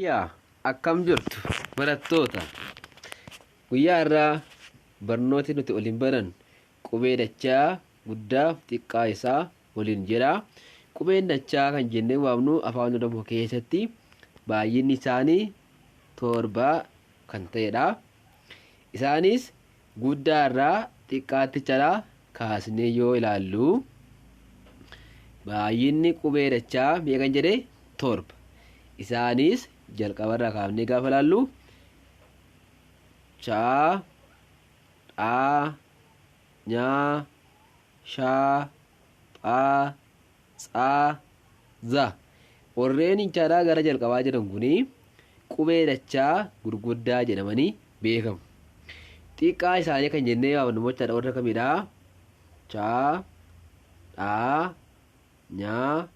Yaa akkam jirtu barattoota? Guyyaa har'aa barnooti nuti waliin barannu qubee dachaa guddaaf xiqqaa isaa waliin jedha. Qubeen dachaa kan jennee waamnu afaan Oromoo keessatti baay'inni isaanii 7 kan ta'edha. Isaanis guddaa irraa xiqqaatti cala kaasnee yoo ilaallu baay'inni qubee dachaa meeqan jedhee 7. Isaanis jalqabarraa kaafnee gaafa ilaallu chaa, dhaa, nyaa, shaa, phaa, tsaa, za. Warreen chaadhaa gara jalqabaa jiran kuni qubee dachaa gurguddaa jedhamanii beekamu. Xiqqaa isaanii kan jennee waamnu immoo chaadha warra kamidha? Chaa, dhaa, nyaa,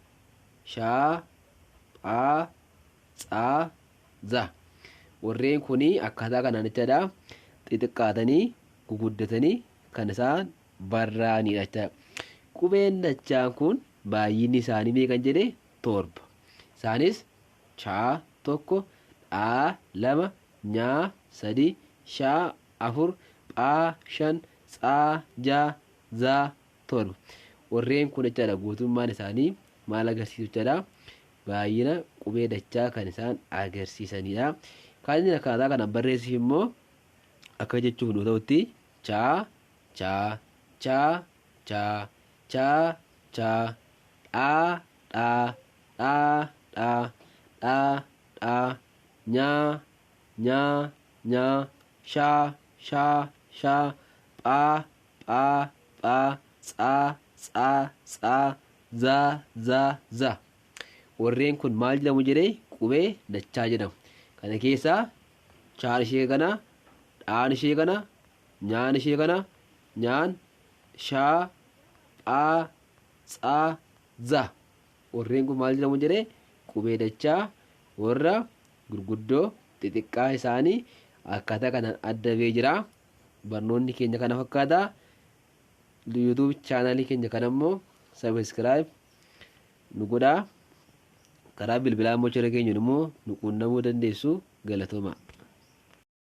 shaa, phaa, tsaa, za. Warreen kun akkaataa kanaan jechaadha xixiqqaatanii guguddatanii kan isaan barraa'anidha jechaadha. Qubeen dachaan kun baay'inni isaanii meeqan jedhe 7. Isaanis chaa 1, dhaa 2, nyaa 3, shaa 4, phaa 5, tsaa 6, zaa 7. Warreen kun jechaadha guutummaan isaanii maal agarsiisu jechaadha? Baay'ina qubee dachaa kan isaan agarsiisanidha. Kan inni akkaataa kanaan barreessuuf immoo akka jechuuf nu ta'utti chaa, chaa, chaa, chaa, chaa, chaa, dhaa, dhaa, dhaa, dhaa, dhaa, dhaa, nyaa, nyaa, nyaa, shaa, shaa, shaa, phaa, phaa, phaa, tsaa, tsaa, tsaa, zaa, zaa, za. Warreen kun maal jedhamu jedhee qubee dachaa jedhamu. Kana keessaa chaan ishee kana, dhaan ishee kana, nyaan ishee kana, nyaan, shaa, phaa, tsaa, za. Warreen kun maal jedhamu jedhee qubee dachaa warra gurguddoo xixiqqaa isaanii akkaataa kanaan adda ba'ee jira. Barnoonni keenya kana fakkaata. YouTube chaanaalii keenya kana immoo subscribe nu godhaa. Karaa bilbilaa immoo cira keenyaan immoo nu quunnamuu dandeessu. Galatoomaa.